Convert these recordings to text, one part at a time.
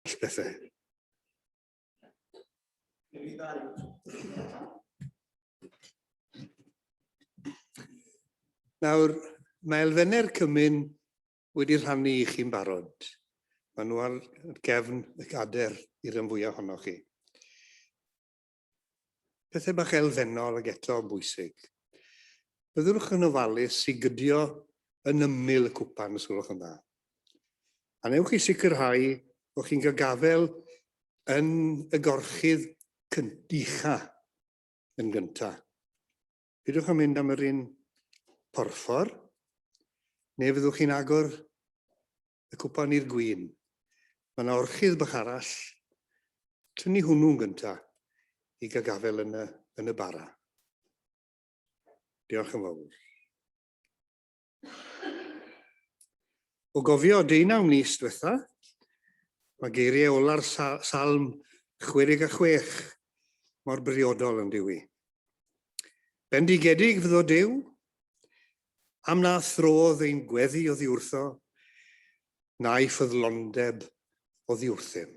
bethau. Nawr, mae elfennau'r cymun wedi rhannu i chi'n barod. Maen nhw ar gefn y gader i rhan fwyaf ohonoch chi. Pethau bach elfennol ag eto yn bwysig. Byddwch yn ofalus i gydio yn ymyl y cwpan os gwelwch yn dda. A newch chi sicrhau bod chi'n cael gafael yn y gorchudd cynticha yn gynta. Pidwch yn mynd am yr un porffor, neu fyddwch chi'n agor y cwpan i'r gwin. Mae yna orchudd bach arall. Tynnu hwnnw'n gynta i gael gafael yn y, yn y bara. Diolch yn fawr. O gofio deunaw mis diwetha, mae geiriau ola'r Salm 66 mor briodol yn dyw i. Bendigedig fyddo Duw, am na throdd ein gweddi oddi wrtho, na'i ffyddlondeb oddi wrthym.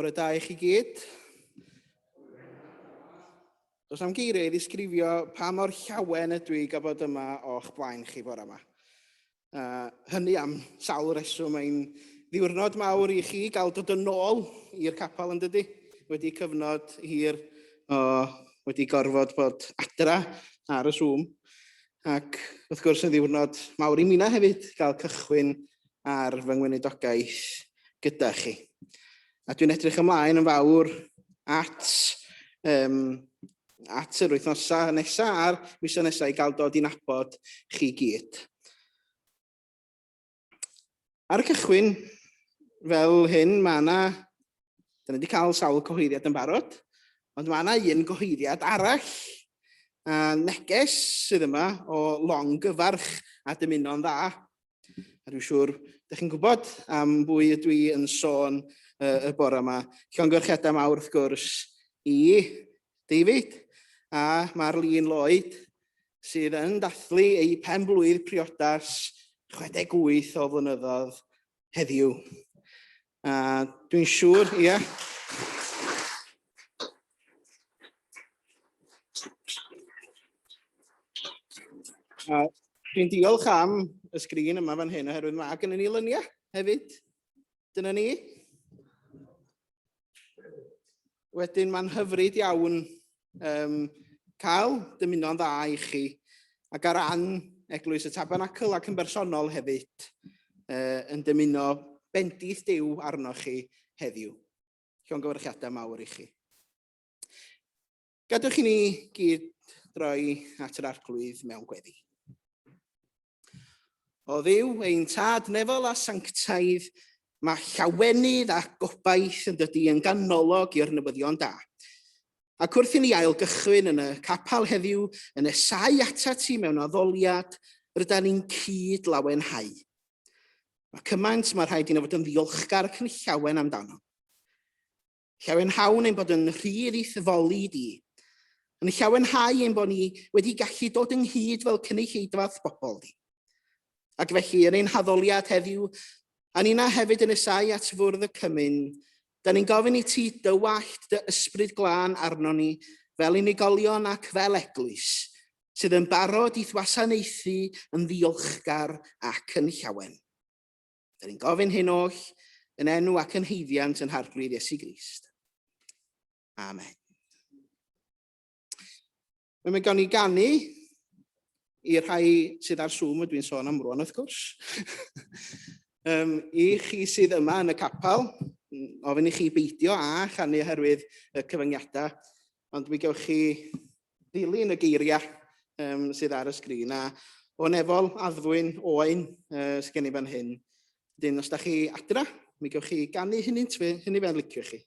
Bore da i chi gyd. Does am geiriau i ddisgrifio pa mor llawen ydw i gael bod yma o'ch blaen chi bore yma. Uh, hynny am sawl reswm, mae'n ddiwrnod mawr i chi gael dod yn ôl i'r capel yn dydy, wedi cyfnod hir o wedi gorfod bod adra ar y Zoom. Ac wrth gwrs yn ddiwrnod mawr i mina hefyd gael cychwyn ar fy ngweinidogaeth gyda chi. A dwi'n edrych ymlaen yn fawr at, um, at yr wythnosau nesaf a'r misoedd nesaf i gael dod i nabod chi gyd. Ar y cychwyn, fel hyn, mae yna... Da ni wedi cael sawl cyhoeddiad yn barod, ond mae yna un gyhoeddiad arall. A neges sydd yma o long gyfarch a dymuno'n dda. A dwi'n siŵr, ydych chi'n gwybod am bwy ydw i yn sôn y bore yma. Llongyfarchiadau mawr wrth gwrs i David a Marlene Lloyd sydd yn dathlu eu pen-blwydd priodas 68 o flynyddoedd heddiw. A dwi'n siŵr, ia. A dwi'n diolch am y sgrin yma fan hyn oherwydd mae gennym ni lyniau hefyd. Dyna ni. Wedyn mae'n hyfryd iawn um, cael dymuno'n dda i chi ac ar ran Eglwys y Tabernacl ac yn bersonol hefyd uh, yn dymuno bendith Duw arnoch chi heddiw. Llongyfarchiadau mawr i chi. Gadwch i ni gyd droi at yr Arglwydd mewn gweddi. O Dduw, ein Tad nefol a sanctaidd, mae llawenydd a gobaith yn dydy yn ganolog i'r newyddion da. Ac wrth i ni ailgychwyn yn y capel heddiw, yn nesau atat ti mewn addoliad, rydan ni'n cyd lawenhau. Mae cymaint mae rhaid i ni fod yn ddiolchgar ac yn llawen amdano. Llawenhawn ein bod yn rhydd i'th foli di. Yn llawenhau ein bod ni wedi gallu dod ynghyd fel cynulleidfath bobl di. Ac felly, yn ein haddoliad heddiw, a nina hefyd yn nesau at fwrdd y cymun, da ni'n gofyn i ti dywallt dy ysbryd glân arnon ni fel unigolion ac fel eglwys, sydd yn barod i'th wasanaethu yn ddiolchgar ac yn llawen. Da ni'n gofyn hyn oll yn enw ac yn haeddiant yn Harglwydd Iesu Grist. Amen. Mae'n mynd gawn ni ganu i'r rhai sydd ar Zoom, ydw i'n sôn am rwan wrth gwrs. um, I chi sydd yma yn y capel, ofyn i chi beidio a chanu oherwydd y cyfyngiadau, ond mi gewch chi ddilyn y geiriau um, sydd ar y sgrin. A o nefol addfwyn oen uh, sydd gen i fan hyn. Dyn, os da chi adra, mi gewch chi ganu hynny, hynny fe'n licio chi.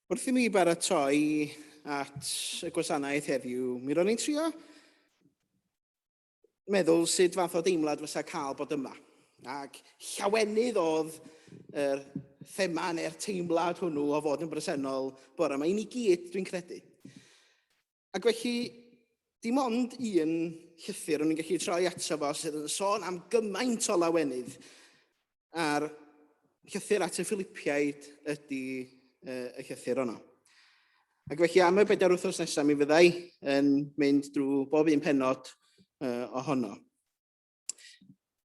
Wrth i mi baratoi at y gwasanaeth heddiw, mi ro'n i'n trio meddwl sut fath o deimlad fysa cael bod yma. Ac llawenydd oedd yr thema neu'r teimlad hwnnw o fod yn bresennol bore yma. I ni gyd, dwi'n credu. Ac felly, dim ond un llythyr o'n i'n gallu troi ato fo sydd yn sôn am gymaint o lawenydd. A'r llythyr at y Philipiaid ydy y llythyr yno. Ac felly am y bedair wythnos nesaf mi fyddai yn mynd drwy bob un pennod ohono.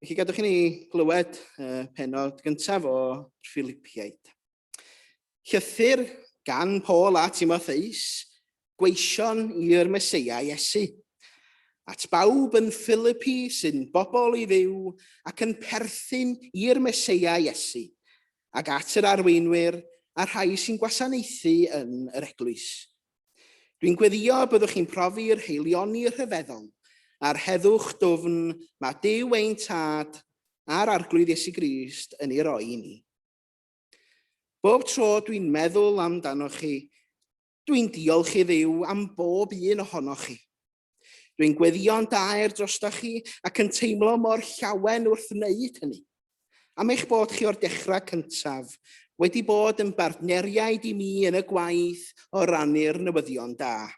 Felly gadwch i ni glywed y pennod gyntaf o Philipiaid. Llythyr gan Paul a Timotheus, gweision i'r Meseia Iesu. At bawb yn Philippi sy'n bobl i Dduw ac yn perthyn i'r Meseia Iesu, ac at yr arweinwyr a'r rhai sy'n gwasanaethu yn yr eglwys. Dwi'n gweddïo y byddwch chi'n profi'r haelioni rhyfeddol a'r heddwch dwfn mae Duw ein Tad a'r Arglwydd Iesu Grist yn ei roi i ni. Bob tro dwi'n meddwl amdanoch chi, Dwi'n diolch i Dduw am bob un ohonoch chi. Dwi'n gweddïo'n daer drostoch chi ac yn teimlo mor llawen wrth wneud hynny. Am eich bod chi o'r dechrau cyntaf wedi bod yn bartneriaid i mi yn y gwaith o rannu'r newyddion da.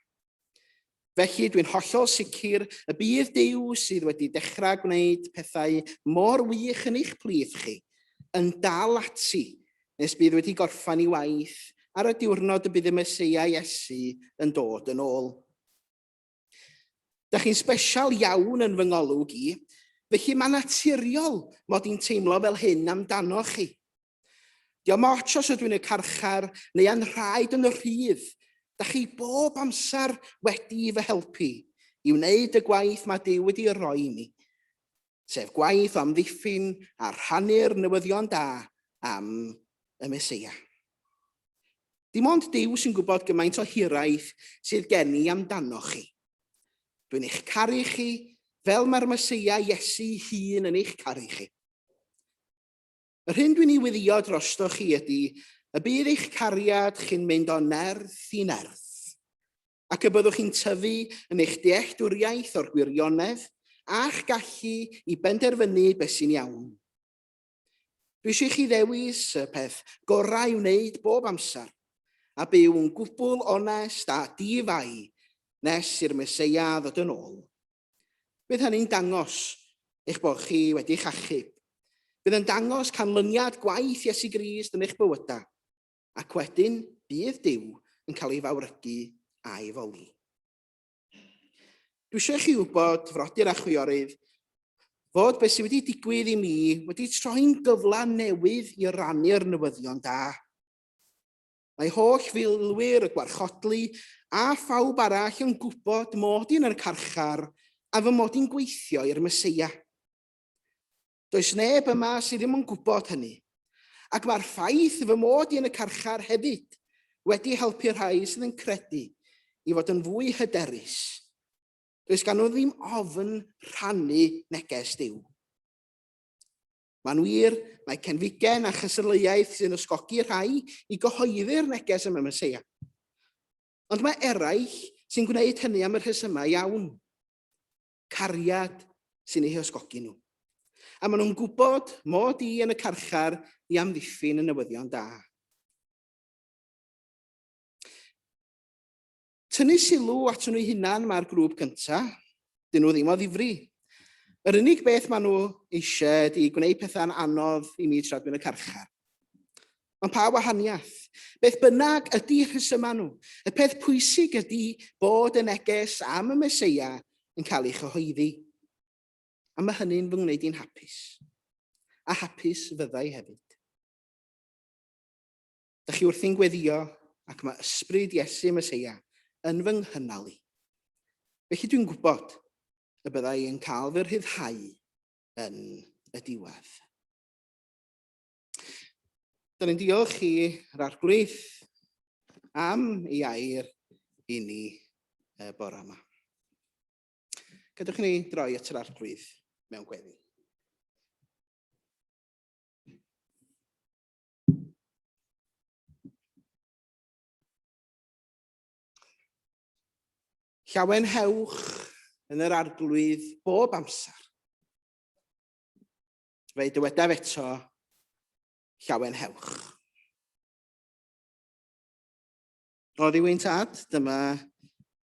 Felly dwi'n hollol sicr y bydd Duw sydd wedi dechrau gwneud pethau mor wych yn eich plith chi, yn dal ati nes bydd wedi gorffen ei waith ar y diwrnod y bydd y Meseia Iesu yn dod yn ôl. Da chi'n sbesial iawn yn fy ngolwg i, felly mae'n naturiol mod i'n teimlo fel hyn amdanoch chi. Diolch ots os ydw i'n y carchar neu a'n rhaid yn y rhydd. Da chi bob amser wedi fy helpu i wneud y gwaith mae Duw wedi roi i mi, sef gwaith o amddiffyn a rhannu'r newyddion da am y Meseia. Dim ond Duw sy'n gwybod gymaint o hiraeth sydd gen i amdanoch chi. Dwi'n eich caru chi fel mae'r Meseia Iesu hun yn eich caru chi. Yr hyn dwi'n ei weddïo drostoch chi ydy y bydd eich cariad chi'n mynd o nerth i nerth, ac y byddwch chi'n tyfu yn eich dealltwriaeth o'r gwirionedd a'ch gallu i benderfynu beth sy'n iawn. Dwi eisiau chi ddewis y peth gorau i'w wneud bob amser, a byw yn gwbl onest a di-fai nes i'r Meseia ddod yn ôl. Bydd hynny'n dangos eich bod chi wedi'ch achub. Bydd yn dangos canlyniad gwaith Iesu Grist yn eich bywydau, ac wedyn bydd Duw yn cael ei fawrygu a'i foli. Dwi eisiau chi wybod, frodyr a chwiorydd, fod beth sydd wedi digwydd i mi wedi troi'n gyfle newydd i rannu'r newyddion da. Mae holl filwyr y gwarchodlu a phawb arall yn gwybod mod i'n yr carchar a fy mod i'n gweithio i'r Meseia. Does neb yma sydd ddim yn gwybod hynny. Ac mae'r ffaith fy mod i yn y carchar hefyd wedi helpu rhai sydd yn credu i fod yn fwy hyderus. Does gan nhw ddim ofn rhannu neges Duw. Mae'n wir, mae cenfigen a chystadleuaeth sy'n ysgogi rhai i gyhoeddi'r neges am y Meseia. Ond mae eraill sy'n gwneud hynny am y rhesymau iawn. Cariad sy'n eu hysgogi nhw. A maen nhw'n gwybod mod i yn y carchar i amddiffyn y newyddion da. Tynnu sylw at nhw hunan mae'r grŵp cyntaf. Dyn nhw ddim o ddifri. Yr unig beth maen nhw eisiau ydy gwneud pethau'n anodd i mi tra dwi'n y carchar. Ond pa wahaniaeth? Beth bynnag ydy rhesymau nhw, y peth pwysig ydy bod y neges am y Meseia yn cael ei chyhoeddi. A mae hynny'n fy ngwneud i'n hapus. A hapus fyddai hefyd. Dych chi wrthi'n gweddio ac mae ysbryd Iesu Meseia yn fy nghynnal i. Felly dwi'n gwybod y byddai yn cael fy rhyddhau yn y diwedd. Dyna ni'n diolch i yr Arglwydd am ei air i ni y bore yma. Gadewch i ni droi at yr Arglwydd mewn gweddi. Llawenhewch yn yr Arglwydd bob amser. Fe'i dywedaf eto, llawenhewch. O Dduw ein Tad, dyma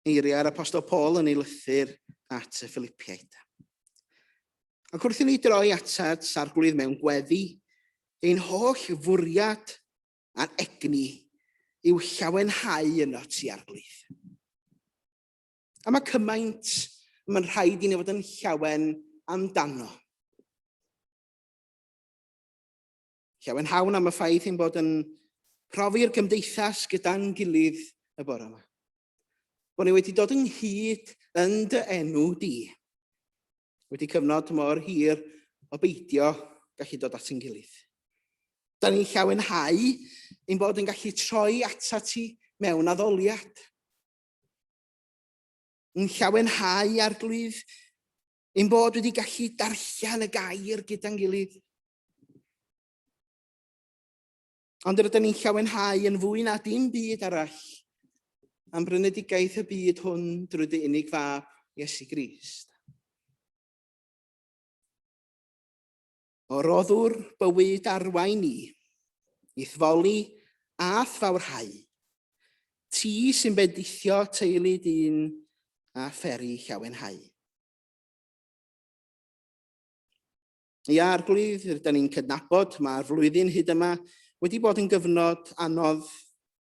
eiriau'r Apostol Paul yn ei lythyr at y Philipiaid. Ac wrth i ni droi atat, Arglwydd, mewn gweddi, ein holl fwriad a'n egni yw llawenhau yno ti, Arglwydd. A mae cymaint mae'n rhaid i ni fod yn llawen amdano. Llawenhawn am y ffaith ein bod yn profi'r gymdeithas gyda'n gilydd y bore yma. Bod ni wedi dod ynghyd yn dy enw di. Wedi cyfnod mor hir o beidio gallu dod at ein gilydd. Da ni'n llawenhau ein bod yn gallu troi atat ti mewn addoliad. Yn llawenhau, Arglwydd, ein bod wedi gallu darllen y gair gyda'n gilydd. Ond rydyn ni'n llawenhau yn fwy na dim byd arall. am brynedigaeth y byd hwn drwy dy unig fab, Iesu Grist. O roddwr bywyd arwain ni, i'th foli a'th fawrhau. Ti sy'n bendithio teulu dyn a pheri llawenhau. Ia, Arglwydd, rydyn ni'n cydnabod mae'r flwyddyn hyd yma wedi bod yn gyfnod anodd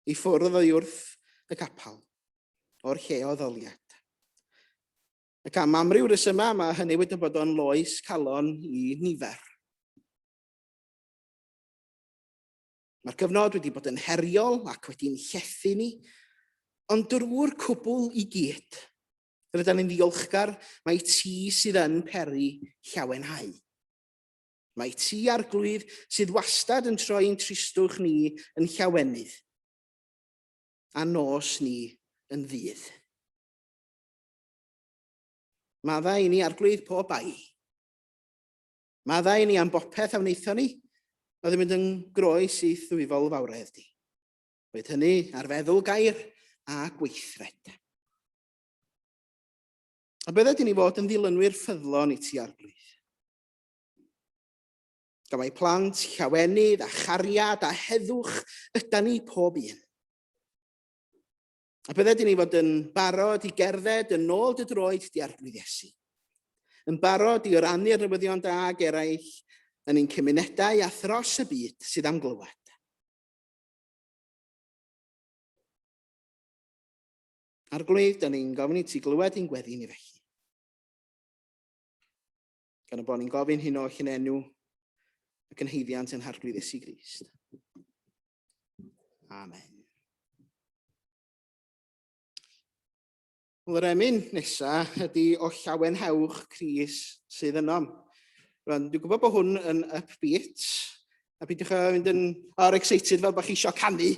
i ffwrdd oddi wrth y capel, o'r lle o ddoliad. Ac am amryw resymau, mae hynny wedi bod o'n loes calon i nifer. Mae'r cyfnod wedi bod yn heriol ac wedi'n llethu ni, ond drwy'r cwbl i gyd, rydyn ni'n ddiolchgar mai ti sydd yn peri llawenhau. Mae ti, Arglwydd, sydd wastad yn troi'n tristwch ni yn llawenydd, a nos ni yn ddydd. Maddau i ni, Arglwydd, pob bai. Maddau i ni am bopeth a wnaethon ni, oedd yn mynd yn groes i ddwyfol fawredd di. Boed hynny ar feddwl gair a gweithred. A bydded i ni fod yn ddilynwyr ffyddlon i ti, Arglwydd. Gan mai plant, llawenydd a chariad a heddwch yda ni pob un. A bydded i ni fod yn barod i gerdded yn ôl dy droed di Arglwydd Iesu. Yn barod i rannu'r newyddion da ag eraill yn ein cymunedau a thros y byd sydd am glywed. Arglwydd, da ni'n gofyn i ti glywed ein gweddi ni felly. Gan y bod ni'n gofyn hyn oll yn enw ac yn haeddiant yn Harglwydd Iesu Grist. Amen. Wel, yr emyn nesaf ydy o llawenhewch Cris sydd ynom. Rwan, dwi'n gwybod bod hwn yn upbeat, a peidiwch â mynd yn or excited fel bod chi eisiau canu.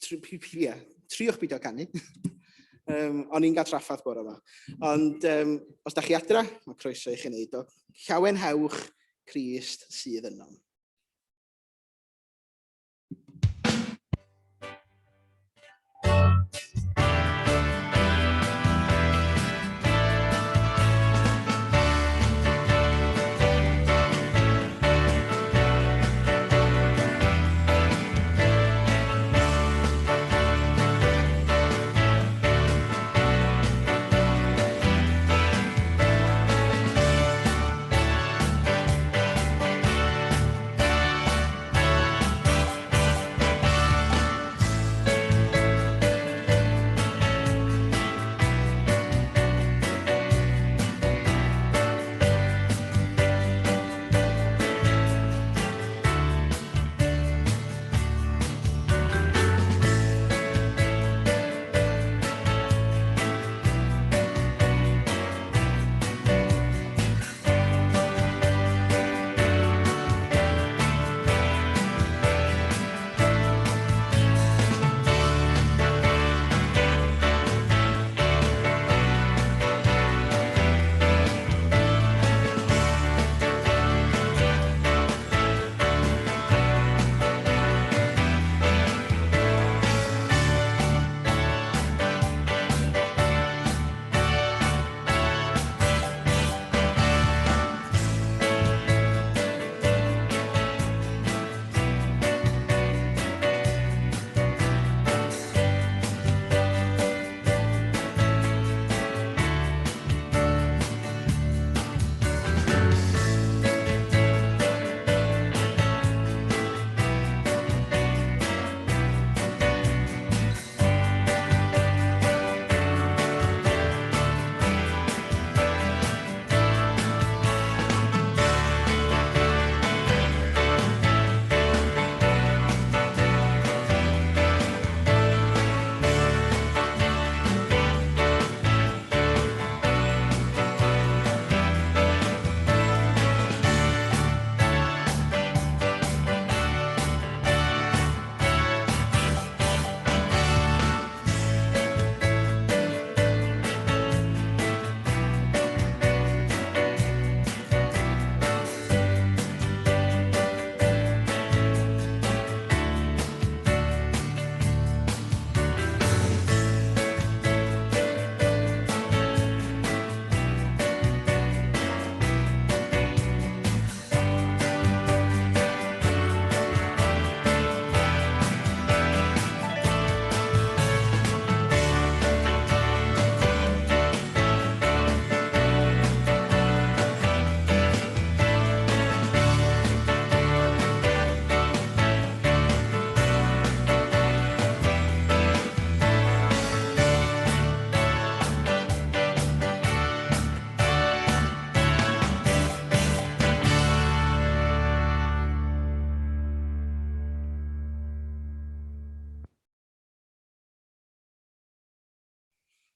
Ia, triwch beidio canu. O'n i'n cael traffath bore yma. Ond os da chi adra, mae croeso i chi wneud o. Llawenhewch Crist sydd ynom.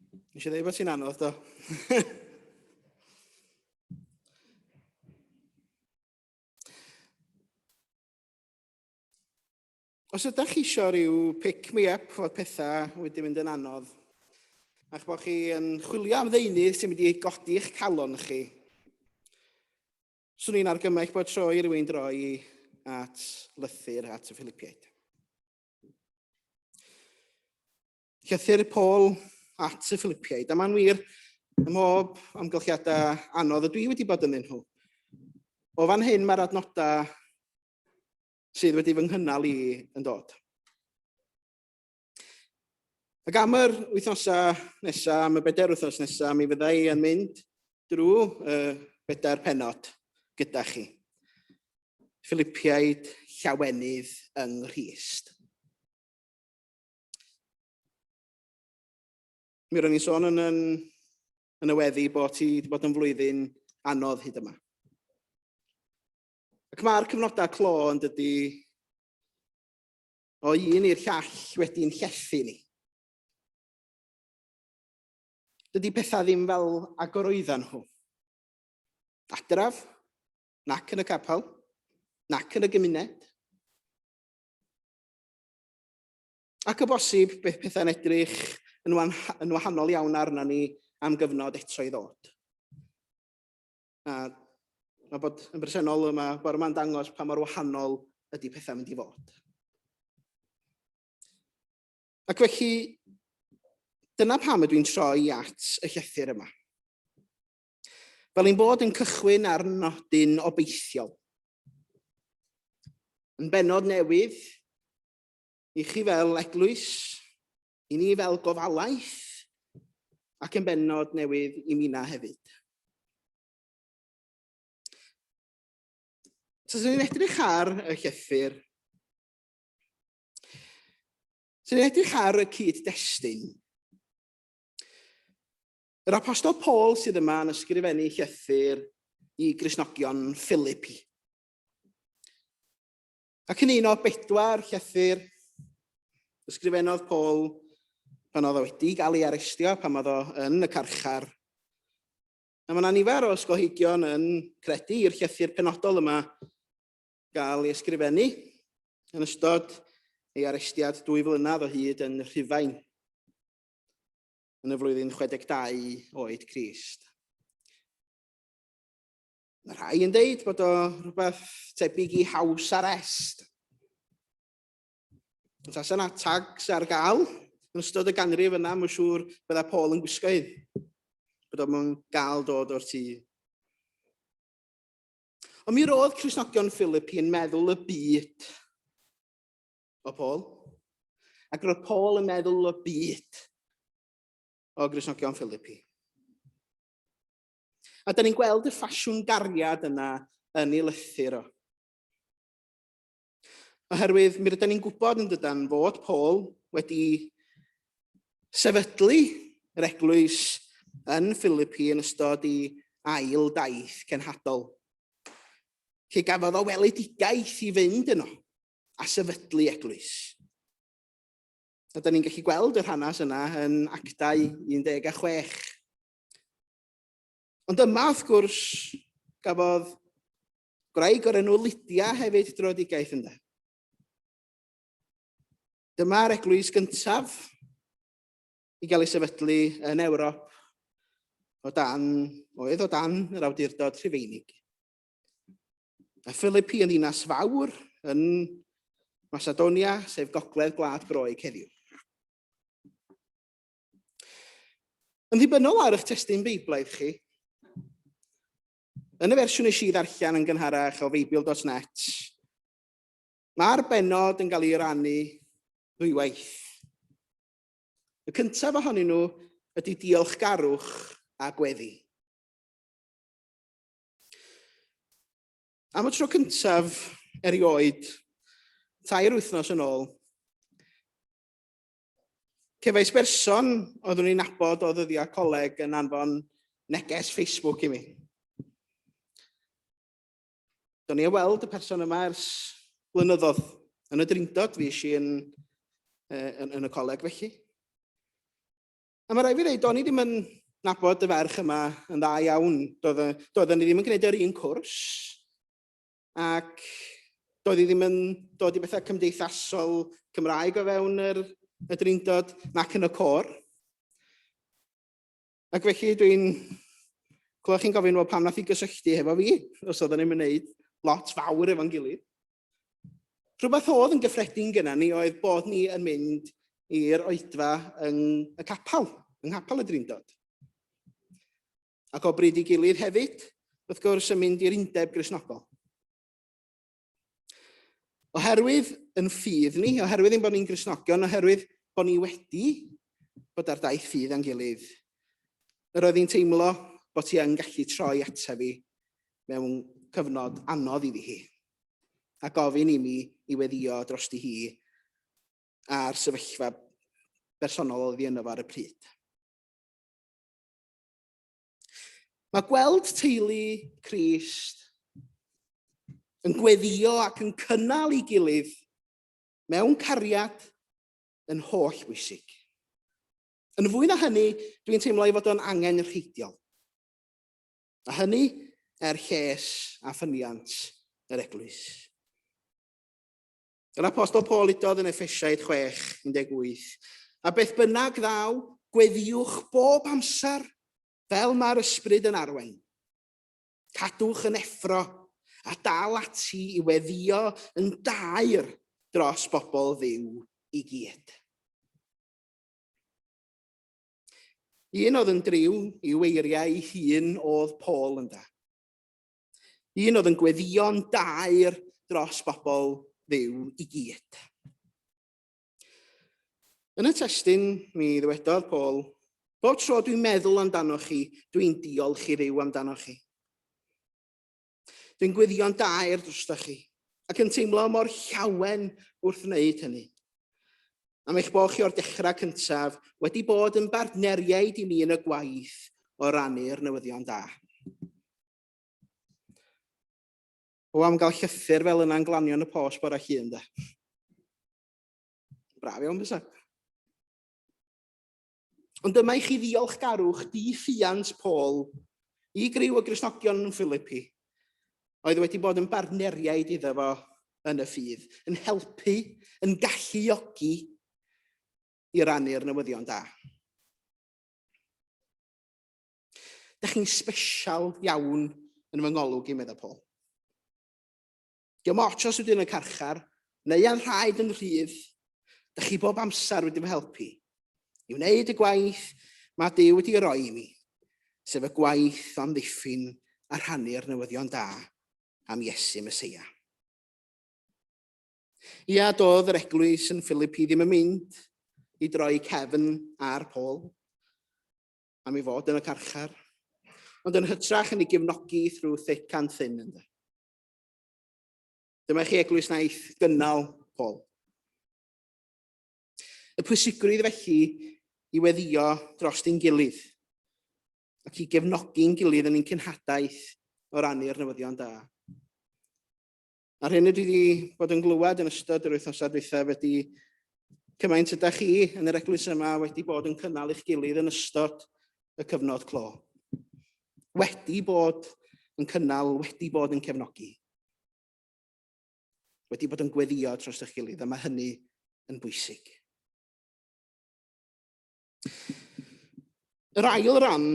Nes i ddweud bod ti'n anodd, do. Os ydych chi eisiau rhyw pick me up fod pethau wedi mynd yn anodd, a'ch bod chi yn chwilio am ddeunydd sy'n mynd i godi eich calon chi, swn i'n argymell bod tro i rywun droi at lythyr at y Philipiaid. Llythyr Paul at y Philipiaid, a mae'n wir ym mhob amgylchiadau anodd ydw i wedi bod ynddyn nhw. O fan hyn mae'r adnodau sydd wedi fy nghynnal i yn dod. Ac am yr wythnosau nesaf, am y bedair wythnos nesaf, mi fydda i yn mynd drwy y bedair penod gyda chi. Philipiaid llawenydd yng Nghrist. Mi ro'n i'n sôn yn, yn, yn y weddi bod ti wedi bod yn flwyddyn anodd hyd yma. Ac mae'r cyfnodau clo yn dydy o un i'r llall wedi'n llethu ni. Dydy pethau ddim fel agor oeddan nhw. Adref, nac yn y capel, nac yn y gymuned. Ac o bosib, bydd pethau'n edrych yn, yn wahanol iawn arna ni am gyfnod eto i ddod. A mae bod yn bresennol yma bore yma'n dangos pa mor wahanol ydy pethau'n mynd i fod. Ac felly, dyna pam ydw i'n troi at y llythyr yma. Fel ein bod yn cychwyn ar nodyn obeithiol. Yn bennod newydd i chi fel eglwys, i ni fel gofalaeth, ac yn bennod newydd i mina hefyd. So, ni'n edrych ar y llythyr, so ni'n edrych ar y cyd-destun. Yr apostol Paul sydd yma yn ysgrifennu llythyr i Gristnogion Philippi. Ac yn un o bedwar llythyr ysgrifennodd Paul pan oedd o wedi gael ei arestio, pan oedd o yn y carchar. A mae yna nifer o ysgolheigion yn credu i'r llythyr penodol yma gael ei ysgrifennu yn ystod ei arestiad dwy flynedd o hyd yn Rhufain yn y flwyddyn 62 oed Crist. Mae rhai yn deud bod o rhywbeth tebyg i house arrest. Ond tasa yna tags ar gael yn ystod y ganrif yna, mae'n siŵr bydda Paul yn gwisgo un. Bod o'n gael dod o'r tŷ. Ond mi roedd Cristnogion Philippi yn meddwl y byd o Paul. Ac roedd Paul yn meddwl y byd o Gristnogion Philippi. A da ni'n gweld y ffasiwn gariad yna yn ei lythyr o. Oherwydd mi rydyn ni'n gwybod yn dydan fod Paul wedi sefydlu yr eglwys yn Philippi yn ystod ei ail daith cenhadol. Lle gafodd o weledigaeth i fynd yno a sefydlu eglwys. A da ni'n gallu gweld yr hanes yna yn Actau 16. Ond yma, wrth gwrs, gafodd gwraig o'r enw Lydia hefyd dröedigaeth ynddo. Dyma'r eglwys gyntaf i gael ei sefydlu yn Ewrop o dan, oedd o dan yr awdurdod Rhufeinig. A Philippi yn ddinas fawr yn Macedonia, sef gogledd gwlad Groeg heddiw. Yn ddibynnol ar eich testun Beiblaidd chi, yn y fersiwn nes i ddarllen yn gynharach o Feibl.net, mae'r bennod yn cael ei rannu ddwywaith. Y cyntaf ohonyn nhw ydy diolchgarwch a gweddi. Am y tro cyntaf erioed, tair wythnos yn ôl, Cefais berson oeddwn i'n nabod o ddyddiau coleg yn anfon neges Facebook i mi. Do'n i weld y person yma ers blynyddoedd. Yn y Drindod, fi eisiau yn, yn, yn y coleg felly. A mae rhaid fi ddeud, do'n i ddim yn nabod y ferch yma yn dda iawn. Doedden ni ddim yn gwneud yr un cwrs, ac doedd hi ddim yn dod i bethau cymdeithasol Cymraeg o fewn yr, y Drindod nac yn y côr. Ac felly dwi'n clywed chi'n gofyn, wel pam nath i gysylltu hefo fi, os oedden ni'n mynd lot fawr efo'n gilydd. Rhywbeth oedd yn gyffredin gyda ni oedd bod ni yn mynd i'r oedfa yng y capel, yng nghapel y Drindod. Ac o bryd i gilydd hefyd, wrth gwrs, yn mynd i'r undeb Gristnogol. Oherwydd yn ffydd ni, oherwydd ein bod ni'n Gristnogion, oherwydd bod ni wedi bod ar daith ffydd â'n gilydd, yr oedd hi'n teimlo bod ti yn gallu troi ata fi mewn cyfnod anodd iddi hi, a gofyn i mi i weddio drosti hi a'r sefyllfa bersonol oedd hi yno fo ar y pryd. Mae gweld teulu Crist yn gweddio ac yn cynnal ei gilydd mewn cariad yn holl bwysig. Yn fwy na hynny, dwi'n teimlo ei fod o'n angenrheidiol. A hynny er lles a ffyniant yr eglwys. Yr Apostol Paul udodd yn Effesiaid 6, 18, A beth bynnag ddaw, gweddiwch bob amser fel mae'r ysbryd yn arwain. Cadwch yn effro a dal ati i weddio yn daer dros bobl Dduw i gyd. Un oedd yn driw i'w eiriau ei hun oedd Paul ynda. Un oedd yn gweddïo'n daer dros bobl Dduw i gyd. Yn y testun, mi ddywedodd Paul, bob tro dwi'n meddwl amdanoch chi, dwi'n diolch i Dduw amdanoch chi. Dwi'n gweddïo'n daer drostoch chi, ac yn teimlo mor llawen wrth wneud hynny. Am eich bod chi o'r dechrau cyntaf wedi bod yn bartneriaid i mi yn y gwaith o rannu'r newyddion da. O am gael llythyr fel yna'n glanio yn y post bore llun, da. Braf iawn, bysa. Ond dyma i chi ddiolchgarwch di-ffiant Paul i griw o Gristnogion yn Philippi, oedd wedi bod yn bartneriaid iddo fo yn y ffydd, yn helpu, yn galluogi i rannu'r newyddion da. Da chi'n sbesial iawn yn fy ngolwg i, meddai Paul. Diolch ots os ydw yn y carchar, neu a'n rhaid yn rhydd, da chi bob amser wedi fy helpu i wneud y gwaith mae Duw wedi roi i mi, sef y gwaith o amddiffyn a rhannu'r newyddion da am Iesu Meseia. Ia, doedd yr eglwys yn Philippi ddim yn mynd i droi cefn ar Paul am ei fod yn y carchar, ond yn hytrach yn ei gefnogi through thick and thin. Ynddo. Dyma chi eglwys wnaeth gynnal Paul. Y pwysigrwydd felly i weddio dros ein gilydd ac i gefnogi'n gilydd yn ein cenhadaeth o rannu'r newyddion da. A'r hyn ydw i wedi bod yn glywed yn ystod yr wythnosau dwythaf ydy cymaint ydych chi yn yr eglwys yma wedi bod yn cynnal eich gilydd yn ystod y cyfnod clo. Wedi bod yn cynnal, wedi bod yn cefnogi. Wedi bod yn gweddio dros eich gilydd, a mae hynny yn bwysig. Yr ail ran,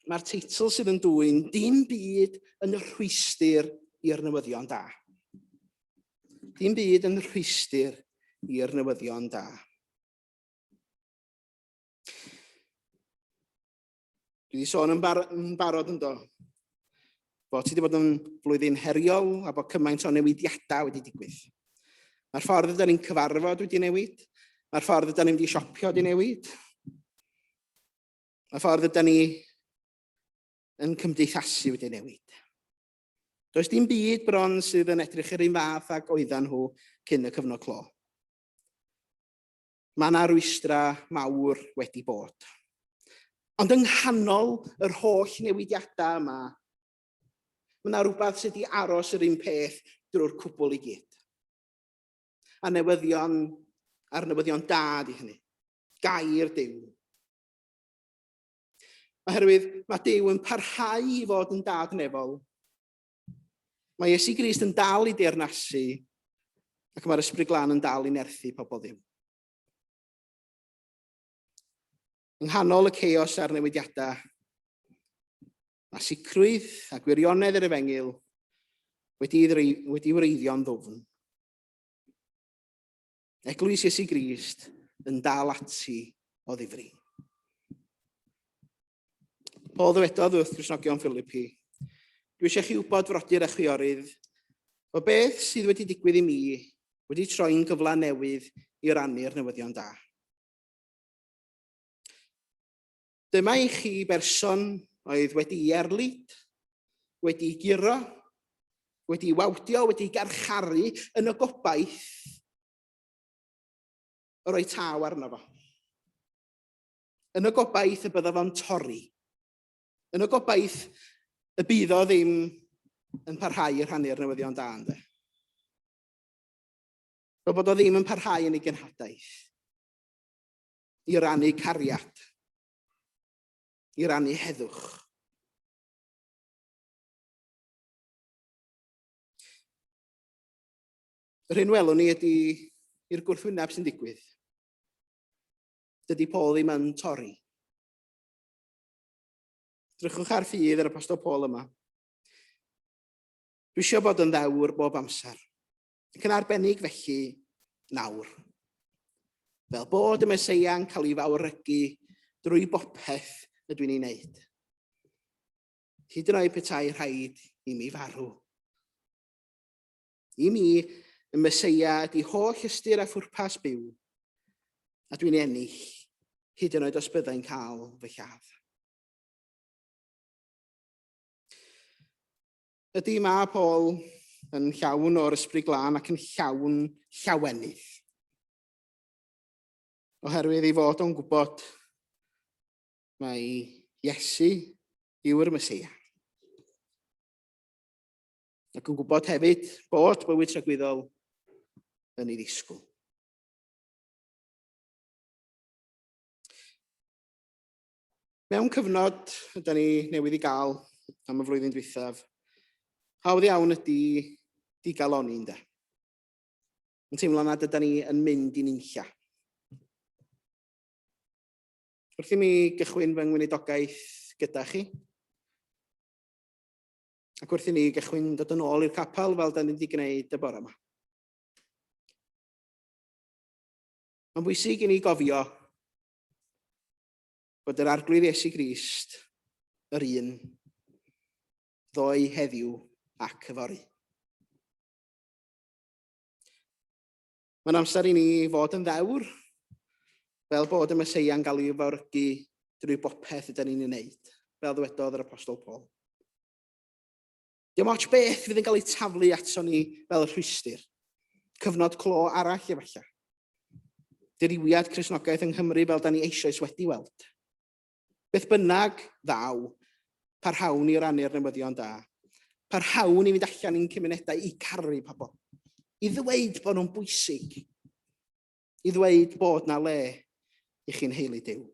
mae'r teitl sydd yn dwyn dim byd yn rhwystr i'r newyddion da. Dim byd yn rhwystr i'r newyddion da. Dwi wedi sôn yn, bar yn barod yn do, bod ti wedi bod yn flwyddyn heriol a bod cymaint o newidiadau wedi digwydd. Mae'r ffordd ydyn ni'n cyfarfod wedi newid, mae'r ffordd ydyn ni'n mynd i siopio wedi newid, mae'r ffordd ydyn ni yn cymdeithasu wedi newid. Does dim byd bron sydd yn edrych yr un fath ag oeddan nhw cyn y cyfnod clo. Mae yna rwystrau mawr wedi bod. Ond yng nghanol yr holl newidiadau yma, mae yna rhywbeth sydd wedi aros yr un peth drwy'r cwbl i gyd. A newyddion, a'r newyddion da di hynny. Gair Duw. Oherwydd mae Duw yn parhau i fod yn dad nefol. Mae Iesu Grist yn dal i deyrnasu ac mae'r Ysbryd Glân yn dal i nerthu pobl Dduw. Yng nghanol y chaos a'r newidiadau, mae sicrwydd a gwirionedd yr efengyl wedi, wedi wreiddio'n ddwfn. Eglwys Iesu Grist yn dal ati o ddifri. Paul ddywedodd wrth Gristnogion Philippi, Dwi eisiau chi wybod, frodyr a chwiorydd, o beth sydd wedi digwydd i mi wedi troi'n gyfle newydd i rannu'r newyddion da. Dyma i chi berson oedd wedi'i erlid, wedi'i guro, wedi'i wawdio, wedi'i garcharu yn y gobaith o roi taw arno fo. Yn y gobaith y bydda fo'n torri. Yn y gobaith y bydd o ddim yn parhau i rhannu'r newyddion da, ynddo. Fel bod o ddim yn parhau yn ei genhadaeth. I rannu cariad, i rannu heddwch. Yr hyn welwn ni ydy i'r gwrthwyneb sy'n digwydd. Dydy Paul ddim yn torri. Drychwch ar ffydd yr apostol Paul yma. Dwi eisiau bod yn ddewr bob amser. Ac yn arbennig felly nawr. Fel bod y Meseia'n cael ei fawrygu drwy bopeth ydw i'n ei wneud. Hyd yn oed petai rhaid i mi farw. I mi, y Meseia ydy holl ystyr a phwrpas byw, a dwi'n ennill, hyd yn oed os byddai'n cael fy lladd. Ydy, mae Paul yn llawn o'r Ysbryd Glân ac yn llawn llawenydd. Oherwydd ei fod o'n gwybod mai Iesu yw'r Meseia. Ac yn gwybod hefyd bod bywyd tragwyddol yn ei ddisgwyl. Mewn cyfnod yda ni newydd i gael am y flwyddyn dwythaf, hawdd iawn ydy digaloni ynde. Yn teimlo nad yda ni yn mynd i'n unlla. Wrth i mi gychwyn fy ngweinidogaeth gyda chi, ac wrth i ni gychwyn dod yn ôl i'r capel fel da ni wedi gwneud y bore yma. Mae'n bwysig i ni gofio bod yr Arglwydd Iesu Grist yr un ddoe, heddiw ac yfory. Mae'n amser i ni fod yn ddewr, fel bod y Meseia'n cael ei fawrygu drwy bopeth ydyn ni'n ei wneud, fel ddywedodd yr Apostol Paul. Dim ots beth fydd yn cael ei taflu ato ni fel rhwystr. Cyfnod clo arall efallai. Dirywiad Cristnogaeth yng Nghymru fel da ni eisoes wedi weld. Beth bynnag ddaw, parhawn i rannu'r newyddion da. Parhawn i fynd allan i'n cymunedau i caru pobl. I ddweud bod nhw'n bwysig. I ddweud bod na le i chi'n heili Duw.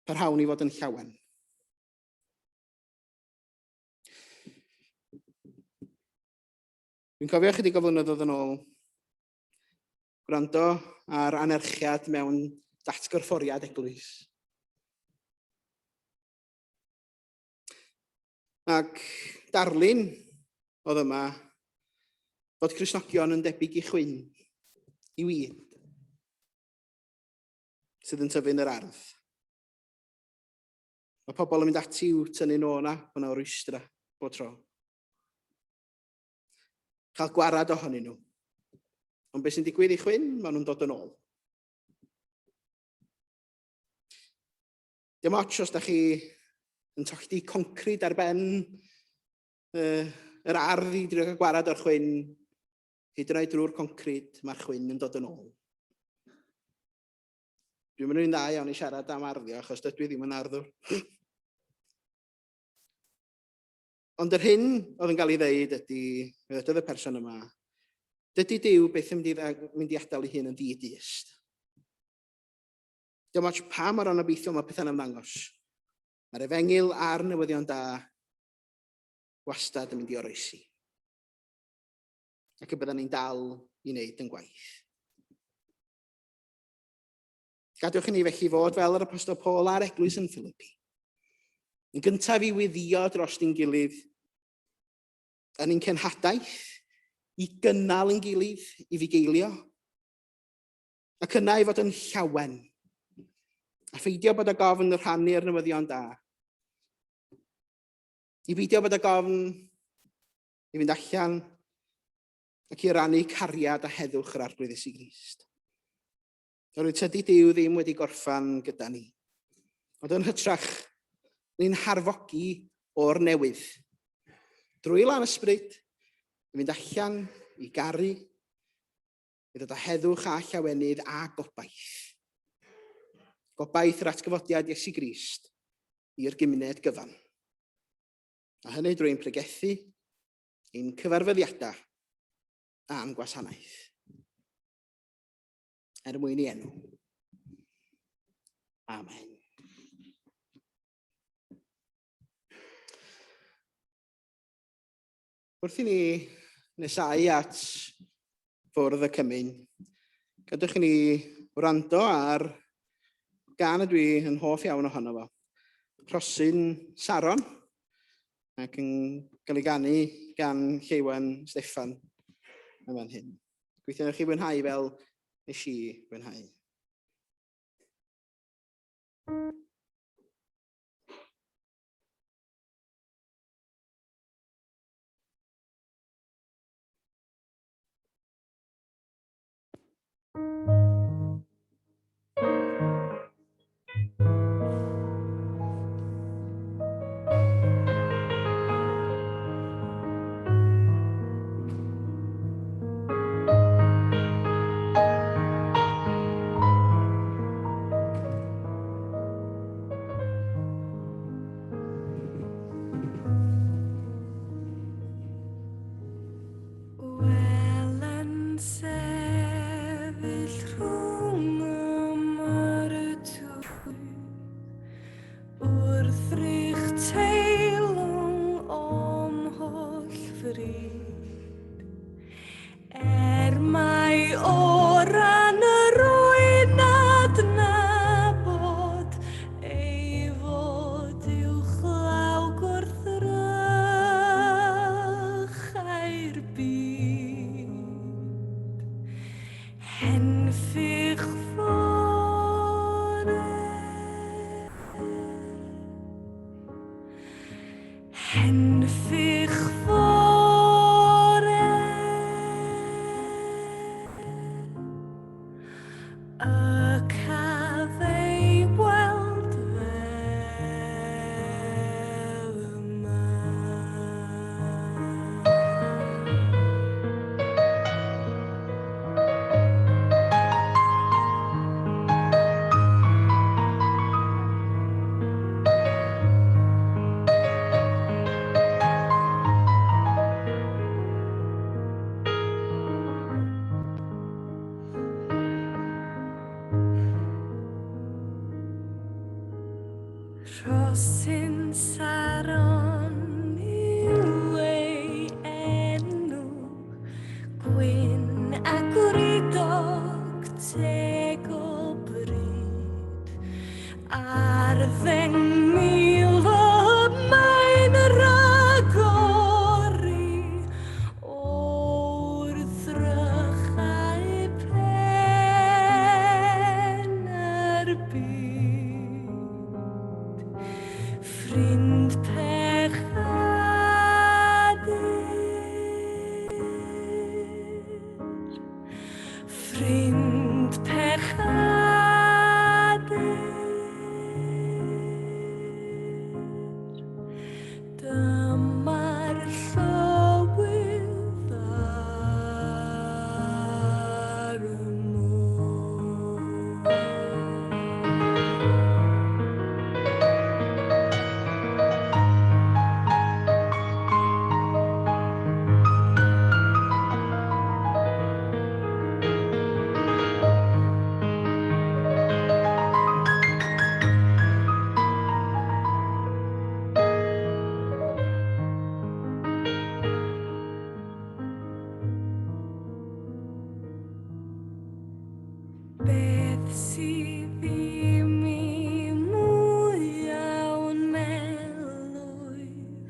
Parhawn i fod yn llawen. Dwi'n cofio chydig o flynyddoedd yn ôl, gwrando ar anerchiad mewn datgorfforiad eglwys. Ac darlun oedd yma fod Cristnogion yn debyg i chwyn, i wyd. sydd yn tyfu yn yr ardd. Mae pobl yn mynd ati i'w tynnu nôl yna, mae yna rwystra bob tro. Cael gwarad ohonyn nhw. Ond beth sy'n digwydd i chwyn, maen nhw'n dod yn ôl. Dim ots os da chi yn tollti concrid ar ben uh, yr ardd i drio cael gwarad o'r chwyn, hyd yn oed drwy'r concrid, mae'r chwyn yn dod yn ôl. Dwi'n mynd i'n dda iawn i siarad am arddio, achos dydw i ddim yn arddwr. Ond yr hyn oedd yn cael ei ddeud ydy, fe ddywedodd y person yma, dydy Duw byth yn mynd i, mynd i adael ei hun yn ddi-dyst. Dim ots pa mor anobeithiol mae pethau'n ymddangos. Mae'r efengyl a'r newyddion da wastad yn mynd i oroesi. Ac y byddwn ni'n dal i wneud yn gwaith. Gadewch i ni felly fod fel yr Apostol Paul a'r eglwys yn Philippi. Yn gyntaf i wyddio dros ni'n gilydd, yn ein cenhadaeth, i gynnal yn gilydd, i fugeilio, ac yna i fod yn llawen, a pheidio bod ag ofn rhannu'r newyddion da. I beidio bod ag ofn i fynd allan ac i rannu cariad a heddwch yr Arglwydd Iesu Grist. Oherwydd tydi Duw ddim wedi gorffan gyda ni. Ond yn hytrach, ni'n harfogi o'r newydd. Drwy lan ysbryd, i fynd allan, i garu, i ddod â heddwch a llawenydd a gobaith. Gobaith yr atgyfodiad Iesu Grist i'r gymuned gyfan. A hynny drwy'n pregethu, ein cyfarfyddiadau a'n gwasanaeth. Er mwyn i enw. Amen. Wrth i ni nesau at fwrdd y cymun, gadewch i ni wrando ar gan ydw i yn hoff iawn ohono fo. Rhosyn Saron, ac yn cael ei ganu gan Lleuwen Steffan yn fan hyn. Gweithio chi fwynhau fel nes i fwynhau. Wel yn sefyll rhwng y martwydd, Wrthrych teilwng o'm holl fryd. Er mai o ran yr oed adnabod ei fod uwchlaw gwrthrychau'r byd. Henffych fore, Henffych fore, Y caf ei weld fel y mae. Rhosyn Saron yw ei enw, gwyn a gwridog teg o bryd. Ar 10,000 o mae'n rhagori o wrthrychau pen yr byd. Ffrind pechadur, ffrind pechadur, Dyma'r llywydd ar y môr. Iesu ddim i mwyawn melwyf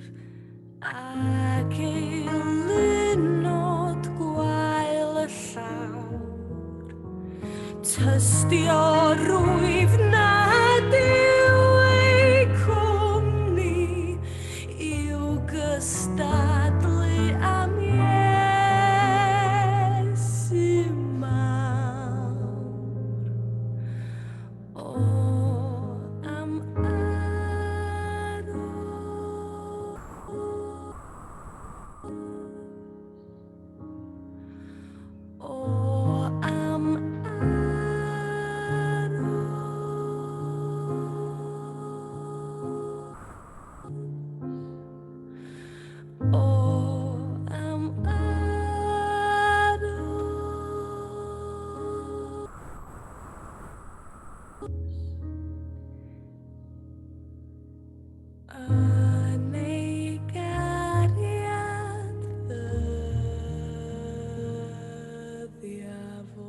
ac eilunod gwael y llawr. Tystio rwyf nad yw eu cwmni i'w gystadlu am Iesu mawr. O, am aros. O, am aros. O, am aros. Yn ei gariad ddyddia fo.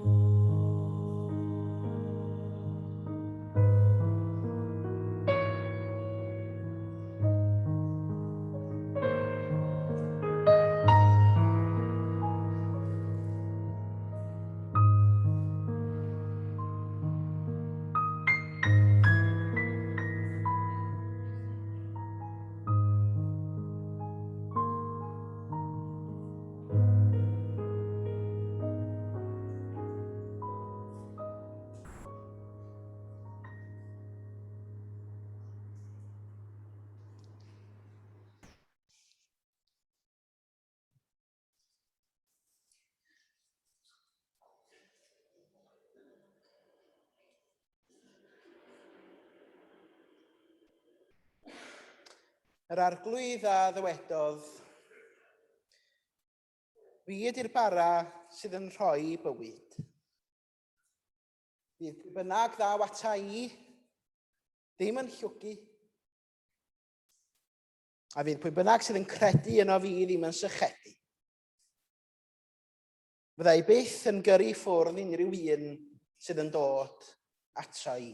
Yr arglwydd a ddywedodd, Fi ydy'r bara sydd yn rhoi bywyd. Bydd pwy bynnag ddaw ata i ddim yn llwgu. A fydd pwy bynnag sydd yn credu yno fi ddim yn sychedu. Fydda i byth yn gyrru ffwrdd unrhyw un sydd yn dod ato i.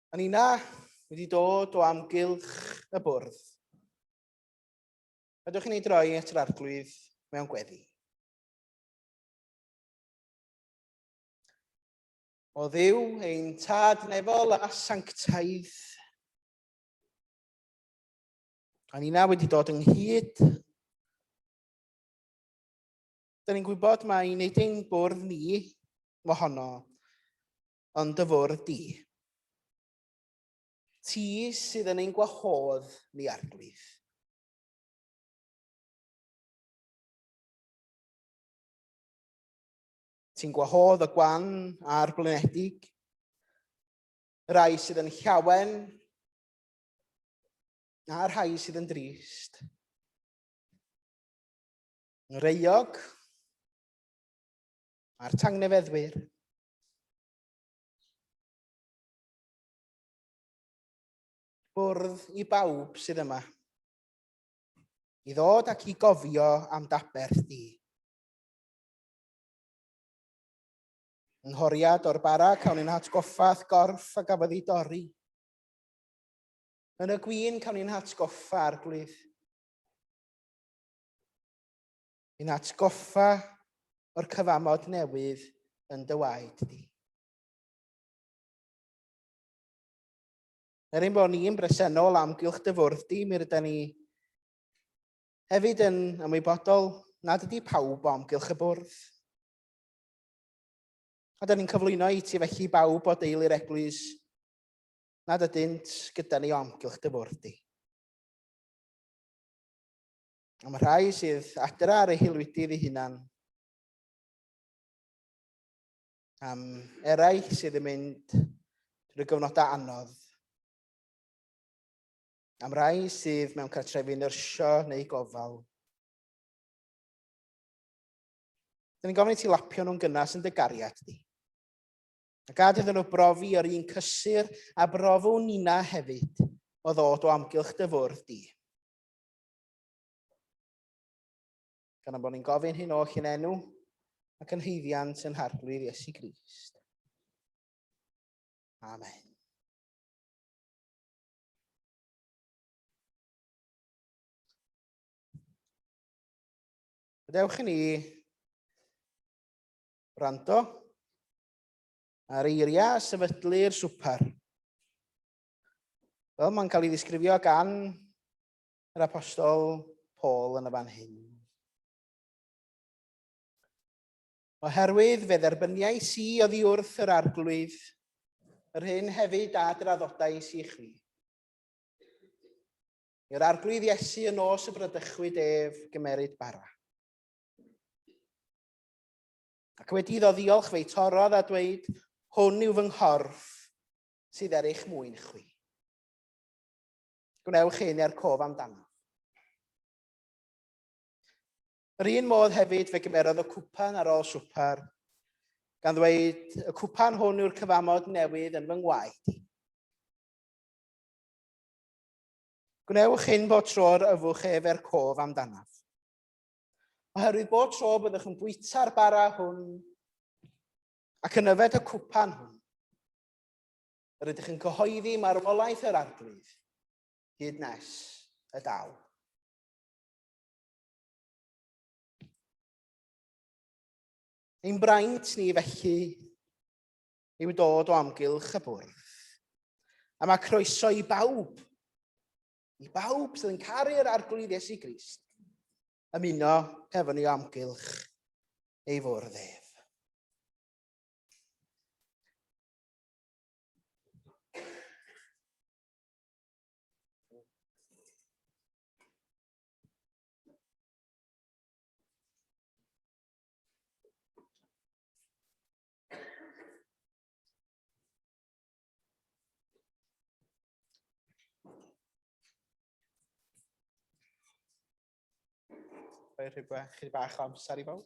A nina wedi dod o amgylch y bwrdd. Ydych chi'n ei droi at yr arglwydd mewn gweddi. O Dduw, ein tad nefol a sanctaidd, a nina wedi dod ynghyd. Da ni'n gwybod mai nid ein bwrdd ni mohono, ond dy fwrdd di. Ti sydd yn ein gwahodd ni arglwydd. Ti'n gwahodd y gwan a'r blinedig, y rhai sydd yn llawen a'r rhai sydd yn drist. Yr euog a'r tangnefeddwyr. Bwrdd i bawb sydd yma. I ddod ac i gofio am daberth di. Yng nghoriad o'r bara cawn ein hatgoffa a'th gorff a gafodd ei dorri. Yn y gwin cawn ein hatgoffa, Arglwydd. Ein atgoffa o'r cyfamod newydd yn dy waed di. Er ein bod ni'n bresennol amgylch dy fwrdd di, mi rydyn ni hefyd yn ymwybodol nad ydy pawb o amgylch y bwrdd. A da ni'n cyflwyno i ti felly bawb o deulu'r eglwys nad ydynt gyda ni o amgylch dy fwrdd di. Am y rhai sydd adra ar eu haelwydydd eu hunan, am eraill sydd yn mynd drwy gyfnodau anodd, am rai sydd mewn cartrefi nyrsio neu gofal. Dyn ni'n gofyn i ti lapio nhw'n gynnas yn dy gariad di. A gad iddyn nhw brofi o'r un cysur a brofwn nina hefyd o ddod o amgylch dy fwrdd di. Gan ein bod ni'n gofyn hyn oll yn enw ac yn haeddiant yn Harglwydd Iesu Grist. Amen. Gadewch i ni wrando ar eiriau sefydlu'r swper. Fel mae'n cael ei ddisgrifio gan yr apostol Paul yn y fan hyn. Oherwydd fe dderbyniais i oddi wrth yr arglwydd yr hyn hefyd a draddodais i chwi. I'r arglwydd Iesu y nos y bradychwyd ef gymeryd bara. Ac wedi iddo ddiolch fe'i torrodd a dweud, hwn yw fy nghorff sydd er eich mwyn chwi. Gwnewch hyn er cof amdano. Yr un modd hefyd fe gymerodd y cwpan ar ôl swper, gan ddweud, y cwpan hwn yw'r cyfamod newydd yn fy ngwaed i. Gwnewch hyn bob tro'r yfwch ef er cof amdanaf. Oherwydd bob tro byddwch yn bwyta'r bara hwn ac yn yfed y cwpan hwn, yr ydych yn cyhoeddi marwolaeth yr arglwydd hyd nes y daw. Ein braint ni felly yw dod o amgylch y bwrdd. A mae croeso i bawb, i bawb sydd yn caru'r Arglwydd Iesu Grist, ymuno hefo ni o amgylch ei fwrdd ef. Rhoi rhywbeth, chydig bach o amser i bawb.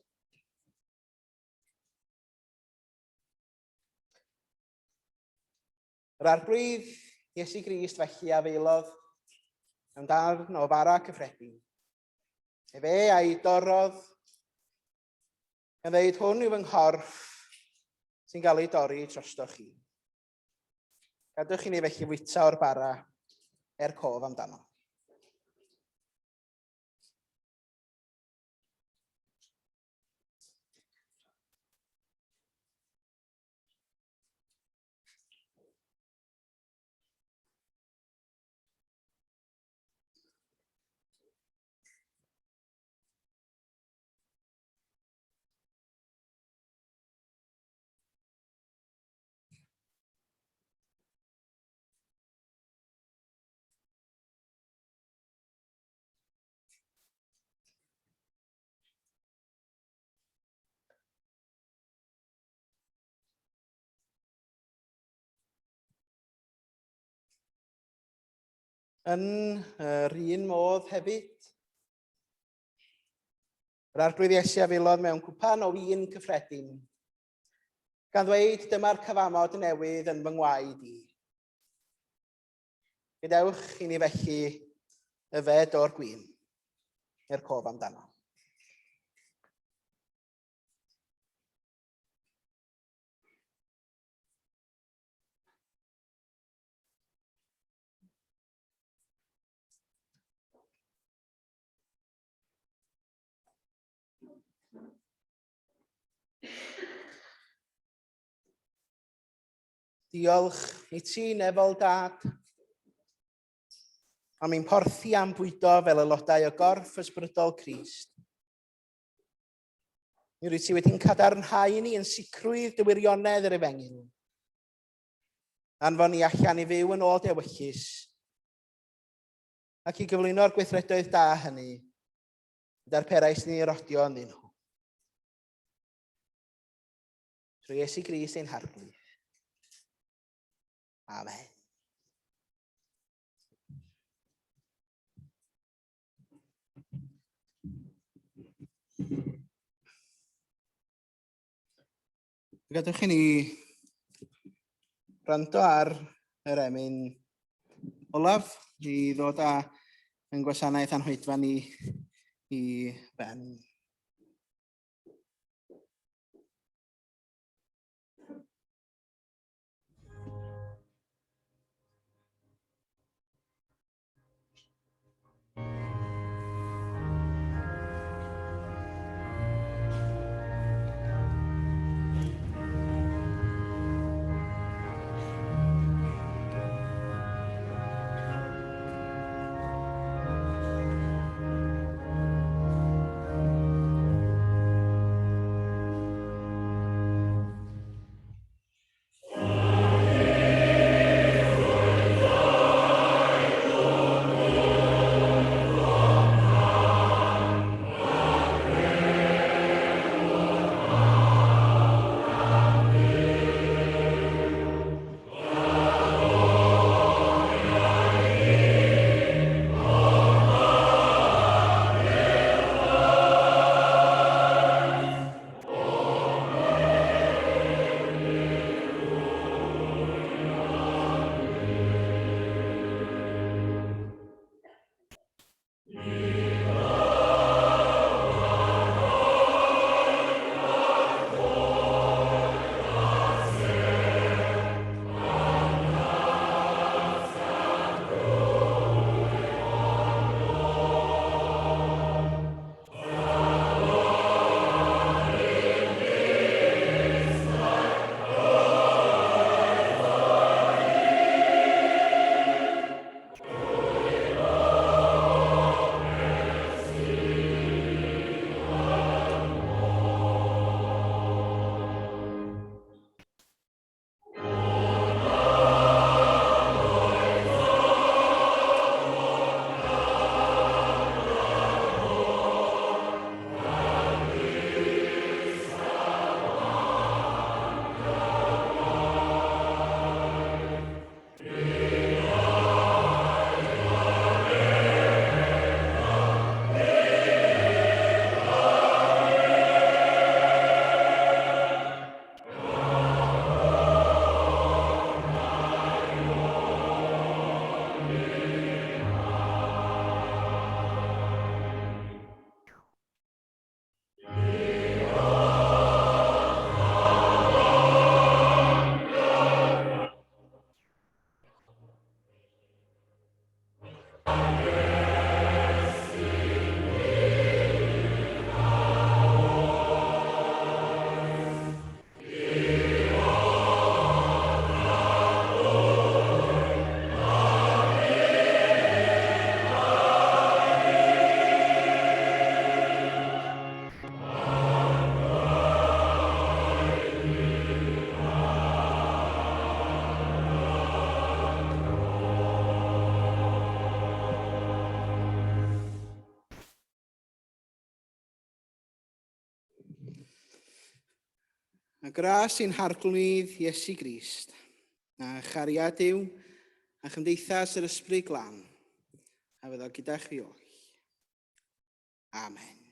Yr arglwydd Iesu Grist felly a feilodd mewn darn o fara cyffredin. Efe a'i dorrodd Gan ddeud, hwn yw fy nghorff sy'n cael ei dorri drostoch chi. Gadwch i ni felly fwyta o'r bara er cof amdano. Yn yr un modd hefyd, Yr Arglwydd Iesu a filodd mewn cwpan o win cyffredin, gan ddweud, dyma'r cyfamod newydd yn fy ngwaed i. Gadewch i ni felly yfed o'r gwin, er cof amdano. Diolch i ti, nefol dad, am ein porthi am bwydo fel aelodau o gorff ysbrydol Crist. Mi rwyt ti wedi'n cadarnhau ni yn sicrwydd dy wirionedd yr efengyl. Anfon ni allan i fyw yn ôl dy ewyllys ac i gyflwyno'r gweithredoedd da hynny gyda'r perau sy'n ei rodio ynddyn nhw. Trwy Iesu Grist ein Harglwydd. Amen. Gadewch i ni wrando ar yr emyn olaf i ddod â yn gwasanaeth anhoedfa ni i ben. A gras i'n harglwydd Iesu Grist, a chariad Duw, a chymdeithas yr Ysbryd Glân, a fyddo gyda chwi oll. Amen.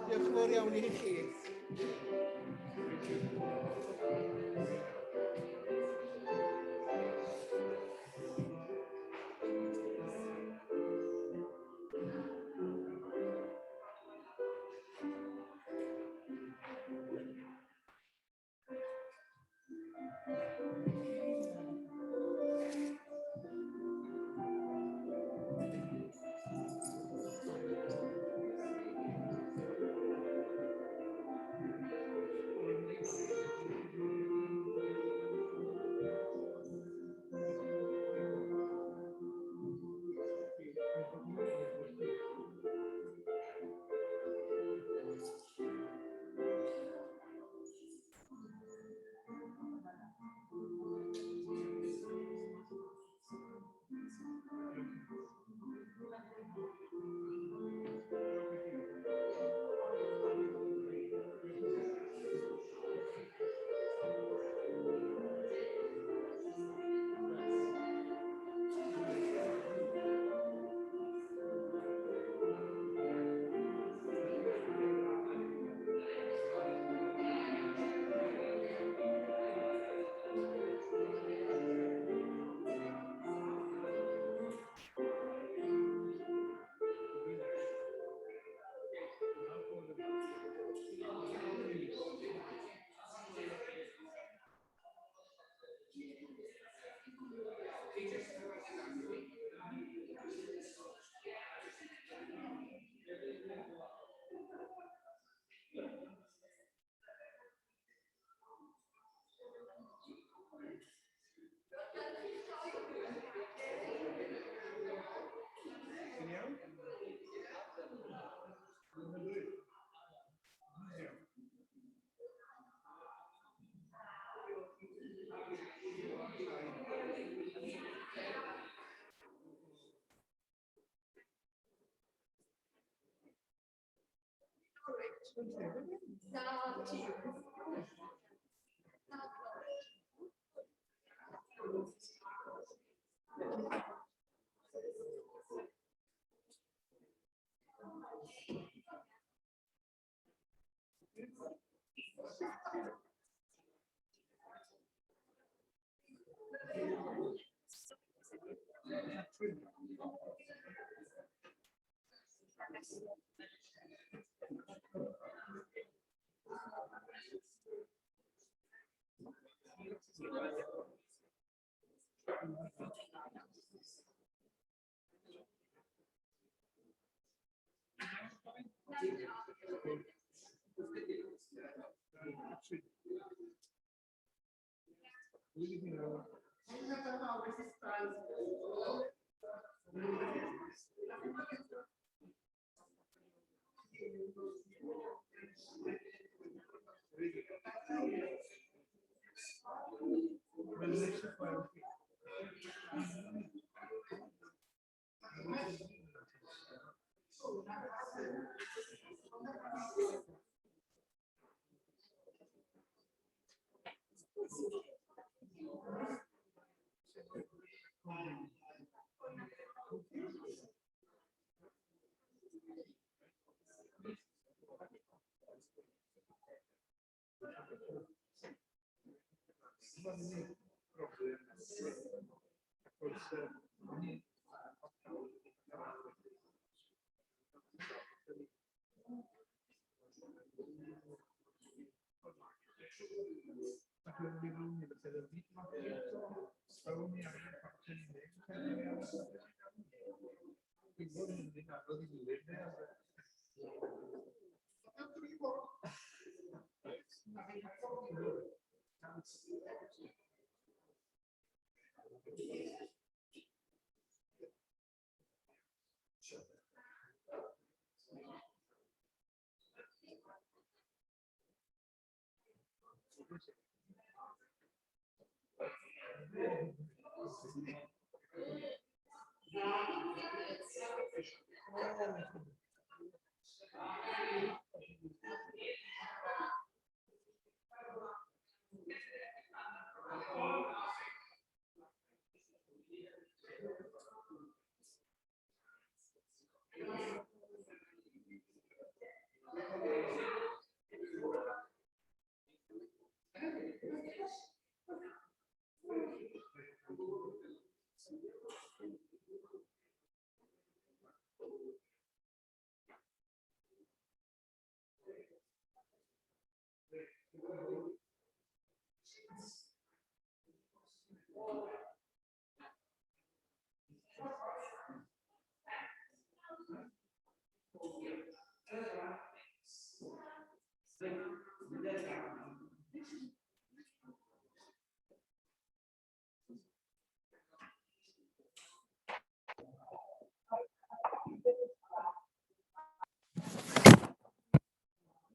Diolch i chi. Diolch yn fawr iawn i chi.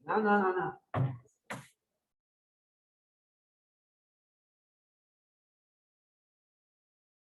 Na, na, na, na.